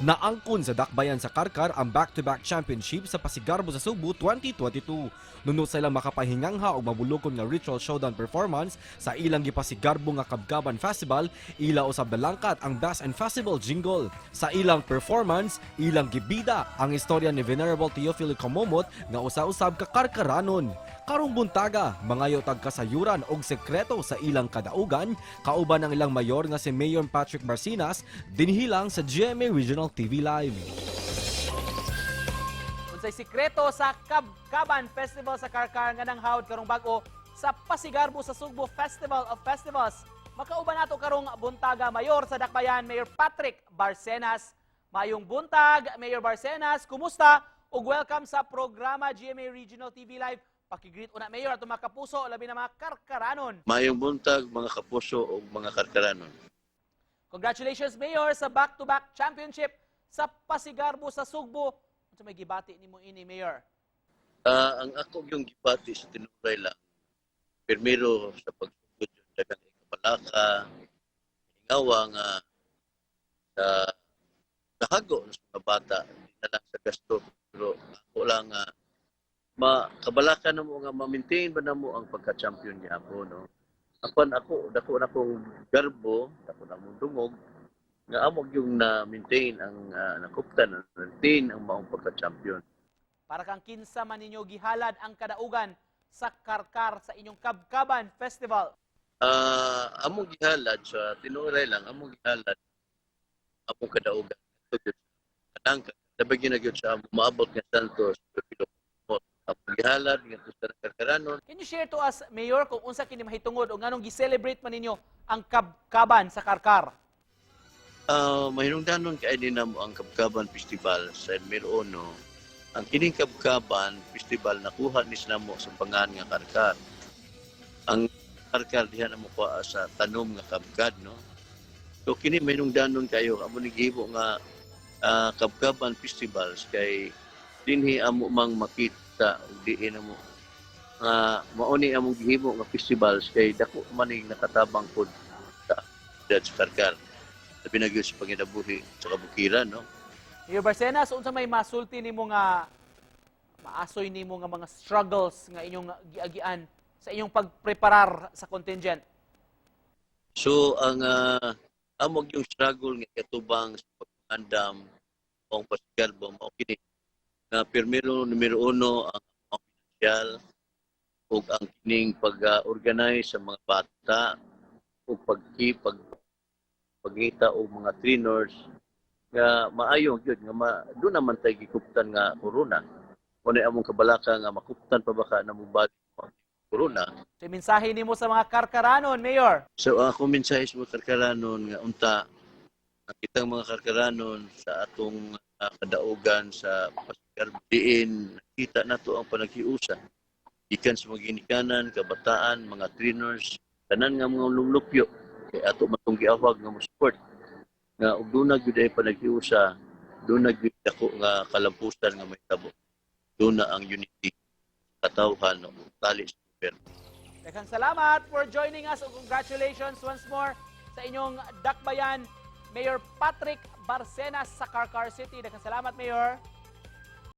Naangkon sa Dakbayan sa Karkar ang back-to-back championship sa Pasigarbo sa Sugbo 2022. Nunot sa ilang makapahingangha og mabulokon nga ritual showdown performance sa ilang gipasigarbo nga Kabkaban Festival, ila usab nalangkat ang Best and Festival jingle. Sa ilang performance, ilang gibida ang istorya ni Venerable Teofilo Camomot nga usa-usab ka karkaranon. Karong buntaga, mangayo tag kasayuran og sekreto sa ilang kadaugan, kauban ang ilang mayor nga si Mayor Patrick Barcinas, dinhi lang sa GMA Regional TV Live. Unsay sikreto sa Kabkaban Festival sa Karkar nga nanghawd karong bag-o sa Pasigarbo sa Sugbo Festival of Festivals? Makauban nato karong buntaga, mayor sa Dakbayan, Mayor Patrick Barcenas. Mayong buntag, Mayor Barcenas, kumusta? Ug welcome sa programa GMA Regional TV Live. Paki-greet una, Mayor, atong mga kapuso, labi na mga karkaranon. Mayong buntag, mga kapuso ug mga karkaranon. Congratulations, Mayor, sa back-to-back championship sa Pasigarbo sa Sugbo. Unsa may gibati nimo ini, Mayor? Ang ako yung gibati sa tinuray lang, primero sa pagsugod yung daghang ikabalaka, hingawa nga sa kahago sa mga bata, di na lang sa gasto, pero ako lang nga makabalaka na mo nga ma-maintain ba na mo ang pagka-champion niya ako, no? Apan ako, dako na akong garbo, dako na mong dungog, nga amo yung na-maintain ang nakuptan, na-maintain ang maong pagka-champion. Para kang kinsa man ninyo gihalad ang kadaugan sa Karkar sa inyong Kabkaban Festival? Among gihalad sa tinuray lang, among gihalad among kadaugan. Kanang labi gyud na gyud sa among maabot nga Santos pero among gihalad ngadto sa Karkaranon. Can you share to us, Mayor, kung unsa kini mahitungod o nganong gi-celebrate man ninyo ang Kabkaban sa Karkar? Mahinungdanon kay din namo ang Kabkaban Festival sa Numero uno. Ang kining Kabkaban Festival nakuha ni namo sa pangan nga Karkar. Ang Karkar diha namo kuha sa tanom nga kabkad, no. So kini mahinungdanon kayo amo ni gihimo nga Kabkaban Festivals kay dinhi amo mang makita ug diin amo nga mao ni among gihimo nga festivals kay dako man ning nakatabang pod sa komunidad sa Karkar, labi na gyud sa panginabuhi sa kabukiran, no. Mayor Barcenas, unsa may masulti nimo nga maasoy nimo nga mga struggles nga inyong giagian sa inyong pagpreparar sa contingent? So ang among yung struggle nga katubang sa pagpangandam ang pasigarbo mao kini nga primero, numero uno, ang financial ug ang kining pag-organize sa mga bata ug pagki pag pagita og mga trainers nga maayo gyud nga ma, doon naman tay gikuptan nga corona. Mao among kabalaka nga makuptan pa baka na mobalik ang corona. So, mensahe nimo sa mga karkaranon, Mayor? So ako mensahe sa mga karkaranon nga unta ang kitang mga karkaranon sa atong kadaugan sa Pasigarbo diin nakita nato ang panaghiusa gikan sa mga ginikanan, kabataan, mga trainers, tanan nga mga lumlupyo kay ato man tong giawhag nga mo support nga og duna gyud ay panaghiusa, duna gyud dako nga kalampusan nga mahitabo, duna ang unity katawhan ug tali sa gobyerno. Daghang salamat for joining us ug congratulations once more sa inyong dakbayan, Mayor Patrick Barcenas sa Carcar City. Daghang salamat, Mayor.